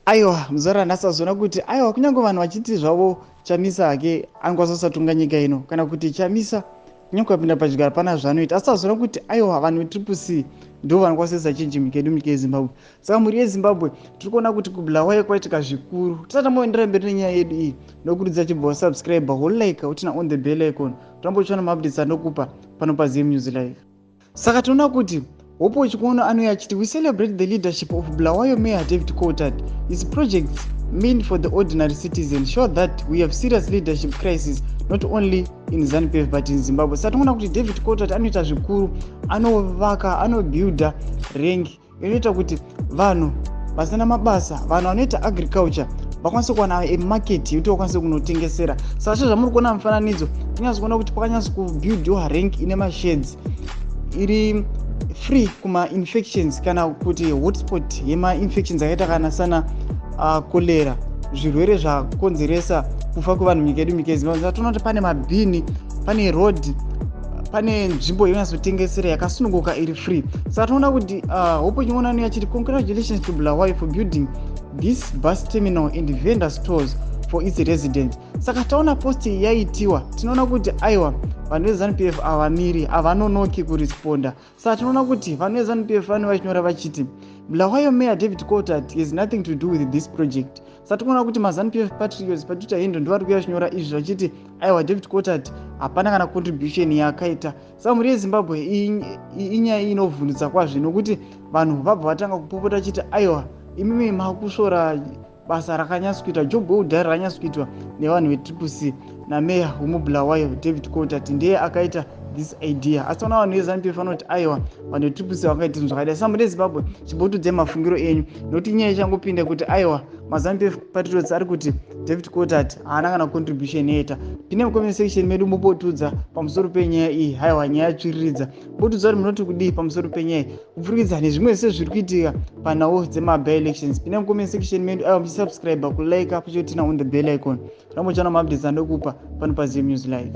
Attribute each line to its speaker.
Speaker 1: Aiwa, muzuva ranhasi azoona kuti aiwa, kunyange vanhu vachiti zvavo Chamisa hake anokwanisa kusatonga nyika ino, kana kuti Chamisa kunyange apinda pachigaro hapana zvaanoita, asi azoona kuti aiwa, vanhu veTriple C ndo vanokwanisa kuisa change munyika yedu, munyika yeZimbabwe. Saka mhuri yeZimbabwe, tiri kuona kuti kuBulawayo kwaitika zvikuru. Tisati tamboendera mberi nenyaya yedu iyi, nokurudzira chibva wasubscribe, wolike, uturn on the bell icon, tombochiona maupdates anokupa pano paZim News Live. Saka tinoona kuti Hope Chikono anouya achiti, "We celebrate the leadership of Bulawayo Mayor David Coltart. His projects mean for the ordinary citizen show that we have serious leadership crisis, not only in ZANU-PF but in Zimbabwe." Saka tinoona kuti David Coltart anoita zvikuru, anovaka, anobuilda rank inoita kuti vanhu vasina mabasa, vanhu vanoita agriculture vakwanise kuwana amarket yekuti vakwanise kunotengesera. Saka zvo zvamuri kuona mufananidzo, tinyatso kuona kuti pakanyatso kubuildiwa rank ine masheds, iri free kumainfections kana kuti hotspot yemainfections akaita kana sana cholera, zvirwere zvakonzeresa kufa kwevanhu munyika yedu, munyika yeZimbabwe. Toona kuti pane mabhini, pane road, pane nzvimbo yonyatsotengesera yakasununguka, iri free. Saka tinoona kuti Hope Chin'ono anouya achiti, "Congratulations to Bulawayo for building this bus terminal and vendor stores for its residents." Saka taona post yaitiwa, tinoona kuti aiwa, vanhu veZANU PF havamiri, havanonoki kuresponda. Saka tinoona kuti vanhu veZANU PF vane vachinyora vachiti, "Bulawayo Mayor David Coltart has nothing to do with this project." Saka tinoona kuti maZANU PF patriots paTwitter handle ndo vari kuuya vachinyora izvi vachiti aiwa, David Coltart hapana kana contribution yaakaita. Saka mhuri yeZimbabwe, inyaya inovhundutsa kwazvo, nokuti vanhu vabva vatanga kupopota vachiti aiwa, imimi makusvora basa rakanyatso kuitwa, job well done rakanyatso kuitwa nevanhu veTriple C nameya wemuBulawayo David Coltart, ndiye akaita this idea. Asi ona vanhu veZANU PF vanoti aiwa, vanhu veTriple C vakaita zvinhu zvakadai. Saka mune Zimbabwe, chimbotiudzai mafungiro enyu, nokuti inyaya ichangopinda kuti aiwa, maZANU PF patriots ari kuti David Coltart haana kana contribution yaita. Pinde mucomment section medu, mumbotudza pamusoro penyaya iyi. Haiwa, nyaya yatsviriridza. Mbotudza kuti munoti kudii pamusoro penyaya iyi, kupfurikidza nezvimwe zvese zviri kuitika panhau dzemaby-elections. Pinde mucomment section medu, aiwa, muchisubscribe, kulike, kuchiturn on the bell icon, rambochana maupdates andokupa pano paZim News Live.